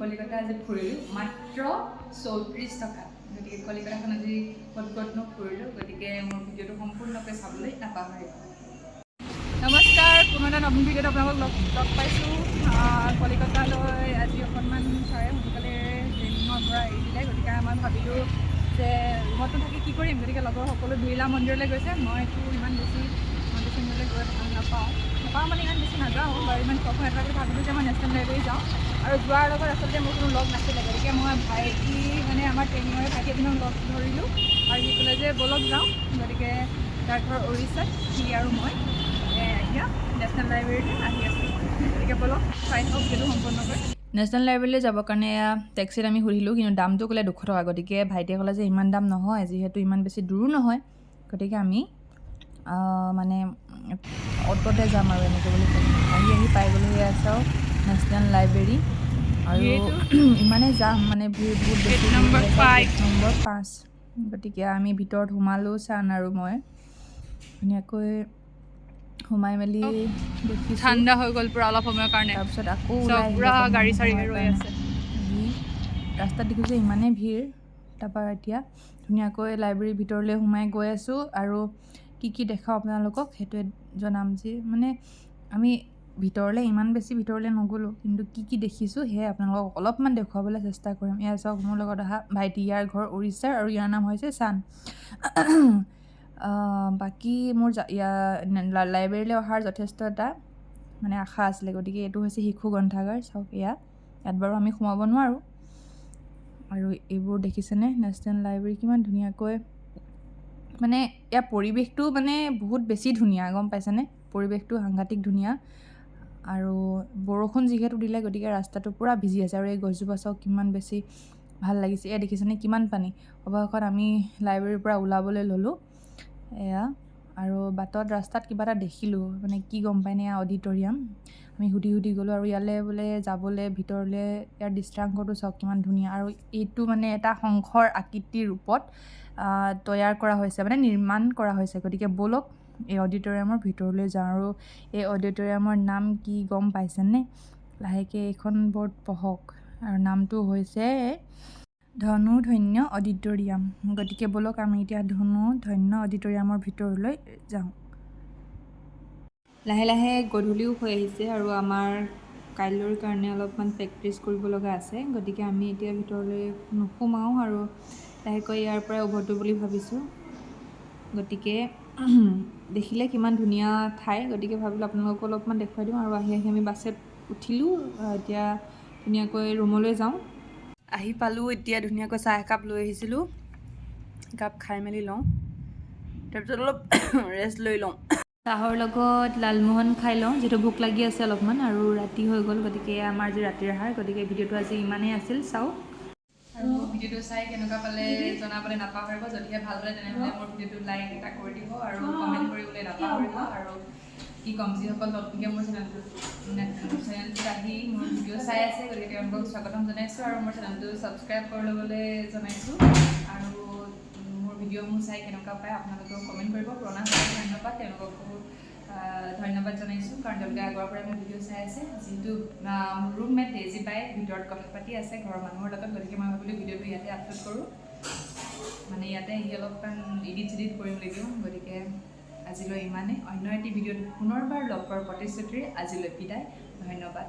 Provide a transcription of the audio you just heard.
কলিকতা আজি ফুৰিলোঁ মাত্ৰ 34 টকা। গতিকে কলিকতাখন আজি ক'ত ক'তনো ফুৰিলোঁ, গতিকে মোৰ ভিডিঅ'টো সম্পূৰ্ণকৈ চাবলৈ নাপাহৰিব। নমস্কাৰ, পুনৰ এটা নতুন ভিডিঅ'ত আপোনালোকক লগ লগ পাইছোঁ। কলিকতালৈ আজি অকণমান ছাৰে সোনকালে ট্ৰেইনিঙৰ পৰা এৰি দিলে। গতিকে মই ভাবিলোঁ যে ৰুমতনো থাকি কি কৰিম? গতিকে লগৰ সকলো বিৰলা মন্দিৰলৈ গৈছে। মইতো ইমান বেছি মন্দিৰ চন্দিৰলৈ গৈ ভাল নাপাওঁ, নাপাওঁ মানে ইমান বেছি নাযাওঁ বাৰু, ইমান চখ নাই। তথাপি ভাবিলোঁ যে মই নেশ্যনেল লাইব্ৰেৰী যাওঁ। আৰু যোৱাৰ লগত আচলতে মোৰ কোনো লগ নাছিলে। গতিকে মই ভাইটি, মানে আমাৰ ট্ৰেইনিঙৰে ভাইটি এজনক লগ ধৰিলোঁ আৰু সি ক'লে যে ব'লক যাওঁ। গতিকে তাৰ ঘৰ উৰিষ্যাত, সি আৰু মই এতিয়া নেশ্যনেল লাইব্ৰেৰীতে আহি আছোঁ। গতিকে ব'লক, চাই থাকক ভিডিঅ'টো সম্পূৰ্ণকৈ। নেশ্যনেল লাইব্ৰেৰীলৈ যাবৰ কাৰণে এয়া টেক্সিত আমি সুধিলোঁ, কিন্তু দামটো ক'লে 200 টকা। গতিকে ভাইটিয়ে ক'লে যে ইমান দাম নহয়, যিহেতু ইমান বেছি দূৰো নহয়, গতিকে আমি মানে অ'টোতে যাম আৰু এনেকৈ বুলি ক'লোঁ। আহি আহি পাই গ'লোঁ। এয়া চাওক নেশ্যনেল লাইব্ৰেৰী আৰু ইমানেই যাম মানে ভিৰ বহুত বেছি। Number 5। Number 5। গতিকে আমি ভিতৰত সোমালোঁ, চান আৰু মই ধুনীয়াকৈ সোমাই মেলি দেখিছোঁ। ঠাণ্ডা হৈ গ'ল পুৰা অলপ সময়ৰ কাৰণে। তাৰপিছত আকৌ চব ওলাই আহিলোঁ পুৰা অকণমান গাড়ী চাড়ী সময়ৰ ৰৈ কাৰণে। আছে। আহি ৰাস্তাত দেখিছোঁ যে ইমানেই ভিৰ। তাৰপৰা এতিয়া ধুনীয়াকৈ লাইব্ৰেৰীৰ ভিতৰলৈ সোমাই গৈ আছোঁ আৰু কি কি দেখাওঁ আপোনালোকক সেইটোৱে জনাম। যি মানে আমি ভিতৰলৈ ইমান বেছি ভিতৰলৈ নগ'লোঁ, কিন্তু কি কি দেখিছোঁ সেয়াই আপোনালোকক অলপমান দেখুৱাবলৈ চেষ্টা কৰিম। এয়া চাওক, মোৰ লগত অহা ভাইটি, ইয়াৰ ঘৰ উৰিষ্যাৰ আৰু ইয়াৰ নাম হৈছে চান। বাকী মোৰ ইয়াৰ লাইব্ৰেৰীলৈ অহাৰ যথেষ্ট এটা মানে আশা আছিলে। গতিকে এইটো হৈছে শিশু গ্ৰন্থাগাৰ, চাওক এয়া। ইয়াত বাৰু আমি সোমাব নোৱাৰোঁ। আৰু এইবোৰ দেখিছেনে, নেশ্যনেল লাইব্ৰেৰী কিমান ধুনীয়াকৈ, মানে ইয়াৰ পৰিৱেশটো মানে বহুত বেছি ধুনীয়া, গম পাইছেনে? পৰিৱেশটো সাংঘাতিক ধুনীয়া। আৰু বৰষুণ যিহেতু দিলে, গতিকে ৰাস্তাটো পূৰা ভিজি আছে। আৰু এই গছজোপা চাওক, কিমান বেছি ভাল লাগিছে। এয়া দেখিছেনে কিমান পানী? অৱশেষত আমি লাইব্ৰেৰীৰ পৰা ওলাবলৈ ল'লোঁ এয়া। আৰু বাটত ৰাস্তাত কিবা এটা দেখিলোঁ, মানে কি গম পায়নে? এয়া অডিটৰিয়াম। আমি সুধি সুধি গ'লোঁ আৰু ইয়ালৈ বোলে যাবলৈ ভিতৰলৈ। ইয়াৰ দৃশ্যাংশটো চাওক কিমান ধুনীয়া। আৰু এইটো মানে এটা শংখৰ আকৃতিৰ ৰূপত তৈয়াৰ কৰা হৈছে, মানে নিৰ্মাণ কৰা হৈছে। গতিকে ব'লক, এই অডিটৰিয়ামৰ ভিতৰলৈ যাওঁ। আৰু এই অডিটৰিয়ামৰ নাম কি গম পাইছেনে? লাহেকৈ এইখন বৰ্ড পঢ়ক। আৰু নামটো হৈছে ধনুধন্য অডিটৰিয়াম। গতিকে ব'লক, আমি এতিয়া ধনুধন্য অডিটৰিয়ামৰ ভিতৰলৈ যাওঁ। লাহে লাহে গধূলিও হৈ আহিছে আৰু আমাৰ কাইলৈৰ কাৰণে অলপমান প্ৰেক্টিচ কৰিব লগা আছে। গতিকে আমি এতিয়া ভিতৰলৈ নোসোমাওঁ আৰু লাহেকৈ ইয়াৰ পৰাই উভতো বুলি ভাবিছোঁ। গতিকে দেখিলে কিমান ধুনীয়া ঠাই, গতিকে ভাবিলোঁ আপোনালোককো অলপমান দেখুৱাই দিওঁ। আৰু আহি আহি আমি বাছত উঠিলোঁ। এতিয়া ধুনীয়াকৈ ৰুমলৈ যাওঁ। আহি পালোঁ, এতিয়া ধুনীয়াকৈ চাহ একাপ লৈ আহিছিলোঁ। একাপ খাই মেলি লওঁ, তাৰপিছত অলপ ৰেষ্ট লৈ লওঁ। চাহৰ লগত লালমোহন খাই লওঁ, যিহেতু ভোক লাগি আছে অলপমান আৰু ৰাতি হৈ গ'ল। গতিকে আমাৰ আজি ৰাতিৰ আহাৰ। গতিকে ভিডিঅ'টো আজি ইমানেই আছিল, চাওক আৰু মোৰ ভিডিঅ'টো চাই কেনেকুৱা পালে জনাবলৈ নাপাহৰিব। যদিহে ভাল পালে, তেনেহ'লে মোৰ ভিডিঅ'টো লাইক এটা কৰি দিব আৰু কমেণ্ট কৰিবলৈ নাপাহৰিব। আৰু কি ক'ম, যিসকল নতুনকৈ মোৰ চেনেলটোত আহি মোৰ ভিডিঅ' চাই আছে, গতিকে তেওঁলোকক স্বাগতম জনাইছোঁ আৰু মোৰ চেনেলটো ছাবস্ক্ৰাইব কৰি ল'বলৈ জনাইছোঁ। আৰু মোৰ ভিডিঅ'সমূহ চাই কেনেকুৱা পায় আপোনালোকেও কমেণ্ট কৰিব। পুৰণা সকলক ধন্যবাদ, তেওঁলোককো ধন্যবাদ জনাইছোঁ, কাৰণ তেওঁলোকে আগৰ পৰাই মোৰ ভিডিঅ' চাই আছে। যিহেতু মোৰ ৰুমমেট ডেইজি বাই ভিতৰত কথা পাতি আছে ঘৰৰ মানুহৰ লগত, গতিকে মই ভাবিলোঁ ভিডিঅ'টো ইয়াতে আপলোড কৰোঁ। মানে ইয়াতে আহি অলপমান এডিট চিডিট কৰিম লাগিব। গতিকে আজিলৈ ইমানেই। অন্য এটি ভিডিঅ'ত পুনৰবাৰ লগ পোৱাৰ প্ৰতিশ্ৰুতিৰে আজিলৈ বিদায়। ধন্যবাদ।